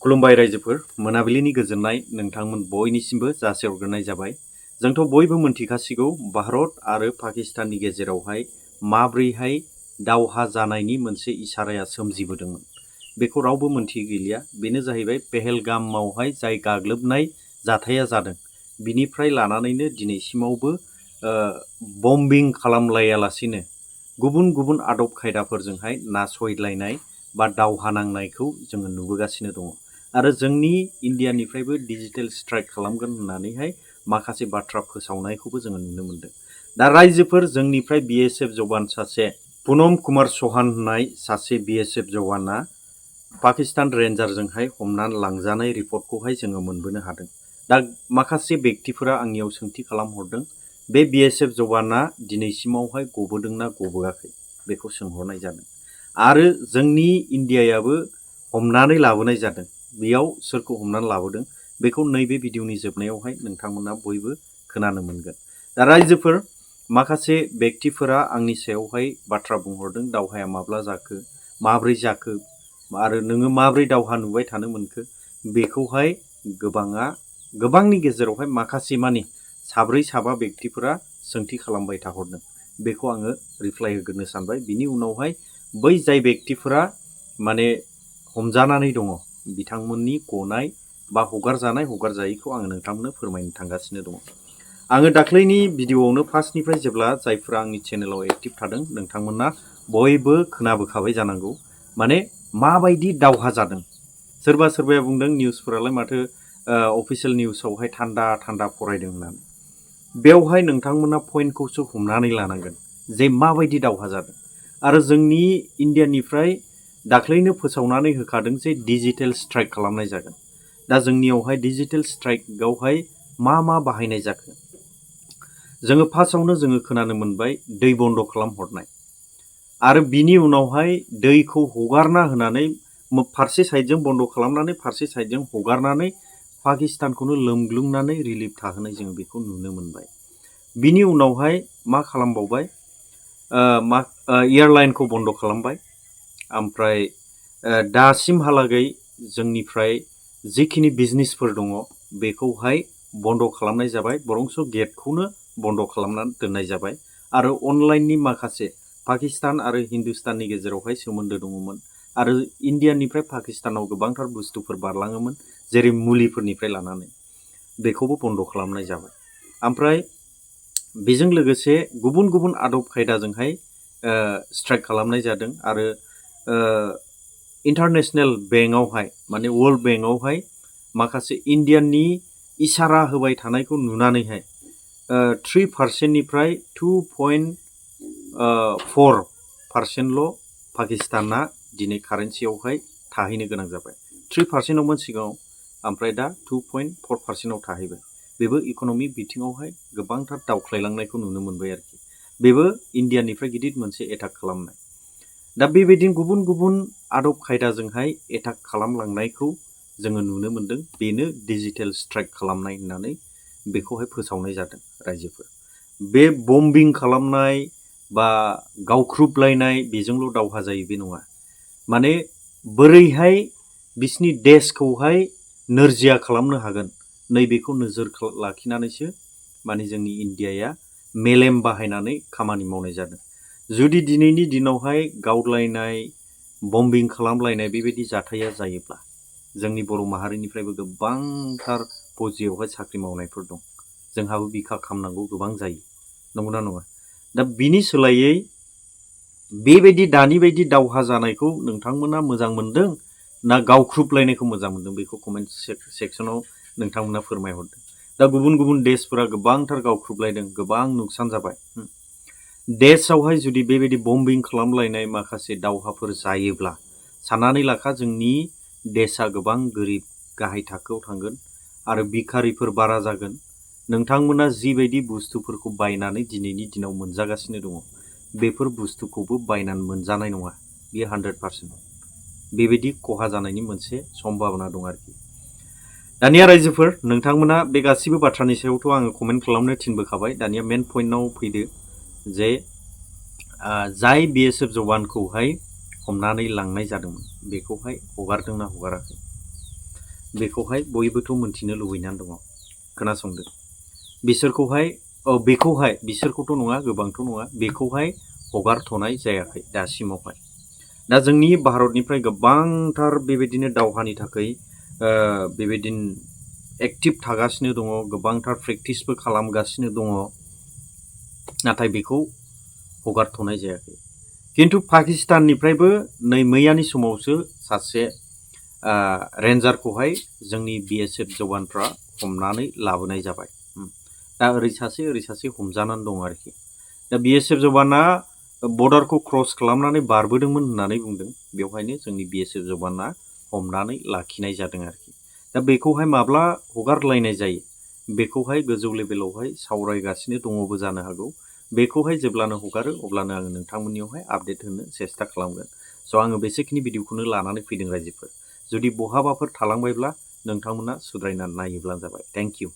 खुलुमबाय रायजोफोर मोनाबिलिनि गोजोननाय नोंथांमोन बयनिसिमबो जासिहरग्रोनाय जाबाय। जोंथ' बयबो मोनथिखासिगौ भारत आरो पाकिस्ताननि गेजेरावहाय माब्रैहाय दावहा जानायनि मोनसे इसाराया सोमजिबोदोंमोन। बेखौ रावबो मोनथियै गैलिया। बेनो जाहैबाय पेहेलगामावहाय जाय गाग्लोबनाय जाथाया जादों बिनिफ्राय लानानैनो दिनैसिमावबो बम्बिं खालामलायालासिनो गुबुन गुबुन आदब खायदाफोरजोंहाय नासयलायनाय बा दावहा नांनायखौ जोङो नुबोगासिनो दङ। आरो जोंनि इन्डियानिफ्रायबो डिजिटेल स्ट्राइक खालामगोन होननानैहाय माखासे बाथ्रा फोसावनायखौबो जोङो नुनो मोनदों। दा रायजोफोर जोंनिफ्राय BSF जवान सासे पुनम कुमार चौहान होननाय सासे BSF जवाना पाकिस्तान रेन्जारजोंहाय हमनानै लांजानाय रिपर्टखौहाय जोङो मोनबोनो हादों। दा माखासे व्यक्तिफोरा आंनियाव सोंथि खालामहरदों बे BSF जवाना दिनैसिमावहाय गबोदोंना गबोआखै बेखौ सोंहरनाय जादों। आरो जोंनि इन्डियायाबो हमनानै लाबोनाय जादों। बेयाव सोरखौ हमनानै लाबोदों बेखौ नैबे भिडिअनि जोबनायावहाय नोंथांमोना बयबो खोनानो मोनगोन। दा रायजोफोर माखासे व्यक्तिफोरा आंनि सायावहाय बाथ्रा बुंहरदों दावहाया माब्ला जाखो माब्रै जाखो आरो नोङो माब्रै दावहा नुबाय थानो मोनखो बेखौहाय गोबांनि गेजेरावहाय माखासे मानि साब्रै साबा व्यक्तिफोरा सोंथि खालामबाय थाहरदों। बेखौ आङो रिप्लाइ होग्रोनो सानबाय। बिनि उनावहाय बै जाय व्यक्तिफोरा माने हमजानानै दङ बिथांमोननि गनाय बा हगारजानाय हगारजायैखौ आङो नोंथांमोननो फोरमायनो थांगासिनो दङ। आङो दाख्लैनि भिडिअआवनो फार्स्टनिफ्राय जेब्ला जायफोरा आंनि चेनेलाव एक्टिभ थादों नोंथांमोना बयबो खोनाबोखाबाय जानांगौ माने माबायदि दावहा जादों। सोरबा सोरबाया बुंदों निउसफोरालाय माथो अफिसियेल निउसावहाय थान्दा थान्दा फरायदों होननानै। बेवहाय नोंथांमोना पइन्टखौसो हमनानै लानांगोन जे माबायदि दावहा जादों। आरो जोंनि इन्डियानिफ्राय दाख्लैनो फोसावनानै होखादों जे डिजिटेल स्ट्राइक खालामनाय जागोन। दा जोंनियावहाय डिजिटेल स्ट्राइकआवहाय मा बाहायनाय जाखो जोङो फार्स्टआवनो जोङो खोनानो मोनबाय दै बन्द खालामहरनाय आरो बिनि उनावहाय दैखौ हगारना होनानै फारसे साइडजों बन्द खालामनानै फारसे साइडजों हगारनानै पाकिस्तानखौनो लोमग्लुंनानै रिलिफ थाहोनाय जोङो बेखौ नुनो मोनबाय। बिनि उनावहाय मा खालामबावबाय एयारलाइनखौ बन्द खालामबाय। ओमफ्राय दासिमहालागै जोंनिफ्राय जिखिनि बिजनेसफोर दङ बेखौहाय बन्द खालामनाय जाबाय। बरंस गेटखौनो बन्द खालामनानै दोननाय जाबाय। आरो अनलाइननि माखासे पाकिस्तान आरो हिन्दुस्ताननि गेजेरावहाय सोमोन्दो दङमोन आरो इन्डियानिफ्राय पाकिस्तानाव गोबांथार बुस्थुफोर बारलाङोमोन जेरै मुलिफोरनिफ्राय लानानै बेखौबो बन्द खालामनाय जाबाय। ओमफ्राय बेजों लोगोसे गुबुन गुबुन आदब खायदाजोंहाय स्ट्राइक खालामनाय जादों। आरो इन्टारनेशनेल बेंकआवहाय माने वर्ल्ड बेंकआवहाय माखासे इन्डियाननि इसारा होबाय थानायखौ नुनानैहाय 3%निफ्राय 2.4%ल' पाकिस्ताना दिनै कारेन्सियावहाय थाहैनो गोनां जाबाय। 3%आवमोन सिगाङाव ओमफ्राय दा 2.4%आव थाहैबाय। बेबो इक'नमिक बिथिङावहाय गोबांथार दावख्लायलांनायखौ नुनो मोनबाय आरोखि। बेबो इन्डियानिफ्राय गिदिर मोनसे एटाक खालामनाय। दा बेबायदिनो गुबुन गुबुन आदब खायदाजोंहाय एटाक खालामलांनायखौ जोङो नुनो मोनदों। बेनो डिजिटेल स्ट्राइक खालामनाय होननानै बेखौहाय फोसावनाय जादों रायजोफोर। बे बम्बिं खालामनाय बा गावख्रुबलायनाय बेजोंल' दावहा जायो बे नङा। माने बोरैहाय बिसिनि देशखौहाय नोरजिया खालामनो हागोन नैबेखौ नोजोर लाखिनानैसो माने जोंनि इन्डियाया मेलेम बाहायनानै खामानि मावनाय जादों। जुदि दिनैनि दिनावहाय गावलायनाय बम्बिं खालामलायनाय बेबायदि जाथाया जायोब्ला जोंनि बर' माहारिनिफ्रायबो गोबांथार फौजियावहाय साख्रि मावनायफोर दं। जोंहाबो बिखा खामनांगौ गोबां जायो। नंगौना नङा? दा बिनि सोलायै बेबायदि दानि बायदि दावहा जानायखौ नोंथांमोना मोजां मोनदों ना गावख्रुबलायनायखौ मोजां मोनदों बेखौ कमेन्ट सेक्सनाव नोंथांमोना फोरमायहरदों। दा गुबुन गुबुन देशफोरा गोबांथार गावख्रुबलायदों, गोबां नुकसान जाबाय। देशआवहाय जुदि बेबायदि बम्बिं खालामलायनाय माखासे दावहाफोर जायोब्ला साननानै लाखा जोंनि देशआ गोबां गोरिब गाहाय थाखोआव थांगोन आरो बिखारिफोर बारा जागोन। नोंथांमोना जिबायदि बुस्थुफोरखौ बायनानै दिनैनि दिनाव मोनजागासिनो दङ बेफोर बुस्थुखौबो बायनानै मोनजानाय नङा। बेयो 100%। बेबायदि खहा जानायनि मोनसे सम्भाबना दं आरोखि। दानिया रायजोफोर नोंथांमोना बे गासिबो बाथ्रानि सायावथ' आङो कमेन्ट खालामनो थिनबोखाबाय। दानिया मेन पइन्टआव फैदो जे जाय BSF जवानखौहाय हमनानै लांनाय जादोंमोन बेखौहाय हगारदोंना हगाराखै। बेखौहाय बयबोथ' मोनथिनो लुबैनानै दङ। खोनासंदो। बिसोरखौथ' नङा, गोबांथ' नङा, बेखौहाय हगारथ'नाय जायाखै दासिमावहाय। दा जोंनि भारतनिफ्राय गोबांथार बेबायदिनो दावहानि थाखाय बेबायदिनो एक्टिभ थागासिनो दङ, गोबांथार प्रेक्टिसबो खालामगासिनो दङ, नाथाय बेखौ हगारथ'नाय जायाखै। खिन्थु पाकिस्ताननिफ्रायबो नै मैयानि समावसो सासे रेन्जारखौहाय जोंनि BSF जवानफ्रा हमनानै लाबोनाय जाबाय। दा ओरै सासे हमजानानै दं आरोखि। दा BSF जवाना बर्डारखौ क्रस खालामनानै बारबोदोंमोन होननानै बुंदों। बेवहायनो जोंनि BSF जवाना हमनानै लाखिनाय जादों आरोखि। दा बेखौहाय माब्ला हगारलायनाय जायो, बेखौहाय गोजौ लेभेलावहाय सावरायगासिनो दङबो जानो हागौ। बेखौहाय जेब्लानो हगारो अब्लानो आङो नोंथांमोननियावहाय आपडेट होनो सेस्था खालामगोन। स' आङो बेसेखिनि भिडिअखौनो लानानै फैदों रायजोफोर। जुदि बहाबाफोर थालांबायब्ला नोंथांमोना सुद्रायनानै नायोब्लानो जाबाय। Thank you.